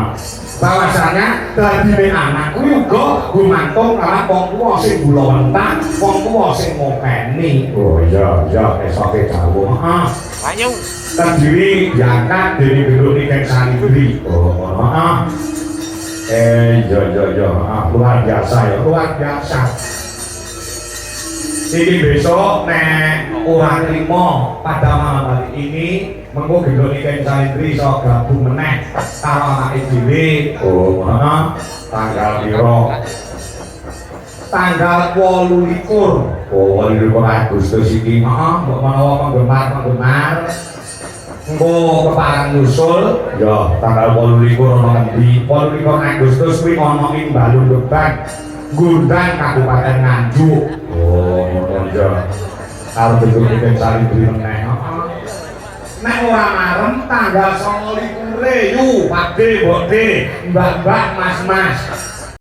Heeh. Bahwasanya dadine anak kuwi uga gumantung karo wong tuwa sing gulawentah, wong tuwa sing ngopeni. Oh iya, iya, esoke dawuh. Heeh. Banyu. Kediri diangkat dening Genduk Niken Salindri. Oh, ngono. Heeh. Iya iya iya, ah, luar biasa ya, luar biasa. Iki besok nek ora trimo pada malam hari ini mengko Genduk Niken Salindri iso gabung meneh karo anake dhewe. Oh, ngono. Tanggal piro? Tanggal 28. Oh, 28 Agustus iki. Heeh, mbok menawa penggemar-penggemar engko kepareng nyusul ya tanggal 28 ana ngendi? 28 Agustus kuwi ana ing Balung Gebang, Gondang, Kabupaten Nganjuk. Oh, ngono ya. Karo Genduk Niken Salindri meneh. Heeh. Nek ora marem tanggal 29 yu, Pakde, Mbokde, Mbak-mbak, Mas-mas.